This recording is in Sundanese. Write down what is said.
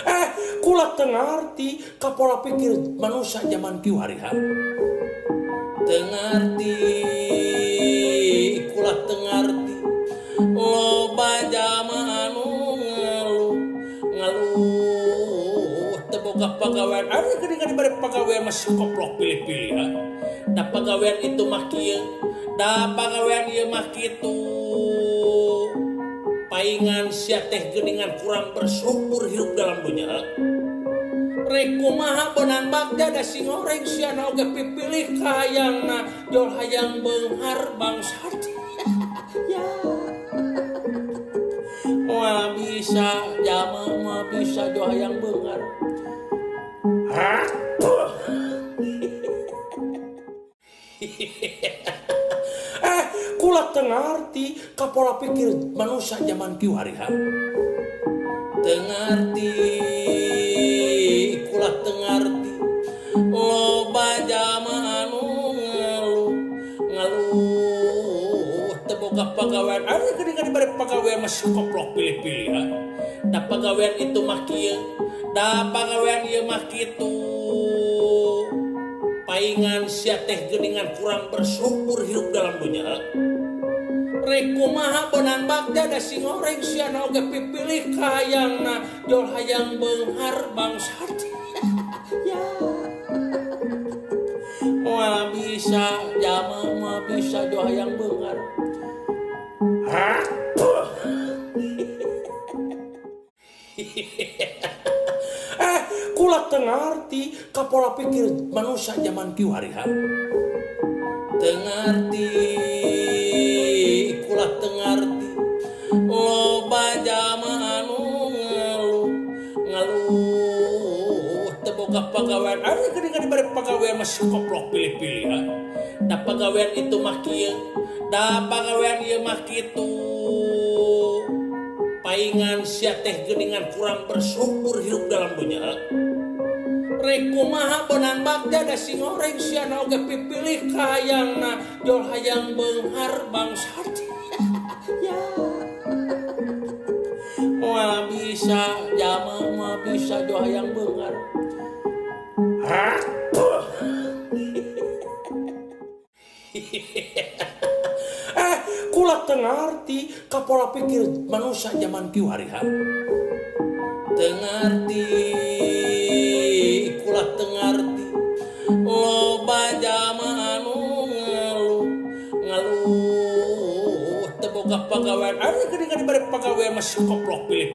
Eh, kula teu ngarti ka pola pikir manusia zaman kiwari, ha? Teu ngarti, kula teu ngarti. Loba jalma anu ngeluh, ngeluh teu boga pagawean. Ari geuningan dibere pagawean masih koplok pilih-pilih, ha? Da pagawean itu mah kieu, da pagawean ieu mah kitu. Paingan sia teh geuningan kurang bersyukur hidup dalam dunia. Rek kumaha beunang bagja da singoreng sia na oge pipilih kahayangna jol hayang beunghar bangsat. Ya. Moal bisa jalma, moal bisa jol hayang beunghar. Hah? Eh, kula teu ngarti ka pola pikir manusia zaman kiwari, ha? Teu ngarti, kula teu ngarti. Loba jalma anu ngeluh, ngeluh teu boga pagawean. Ari geuningan dibere pagawean masih koplok pilih-pilih, ha? Da pagawean itu mah kieu, da pagawean ieu mah kitu. Paingan sia teh geuningan kurang bersyukur hidup dalam dunia. Rek kumaha beunang bagja da singoreng sia na oge pipilih kahayangna jol hayang beunghar bangsat. Ya. Moal bisa jalma, moal bisa jol hayang beunghar. Hah? Eh, kula teu ngarti ka pola pikir manusia zaman kiwari, ha? Teu ngarti, kula teu ngarti. Loba jalma anu ngeluh, ngeluh teu boga pagawean. Ari geuningan dibere pagawean masih koplok pilih-pilih, ha? Da pagawean itu mah kieu, da pagawean ieu mah kitu. Paingan sia teh geuningan kurang bersyukur hidup dalam dunia. Rek kumaha beunang bagja da singoreng sia na oge pipilih kahayangna jol hayang beunghar bangsat. Ya. Moal bisa jalma, moal bisa jol hayang beunghar. Hah? Eh, kula teu ngarti ka pola pikir manusia zaman kiwari, ha? Teu ngarti, kula teu ngarti. Loba jalma anu ngeluh, ngeluh teu boga pagawean. Ari geuningan dibere pagawean masih koplok pilih.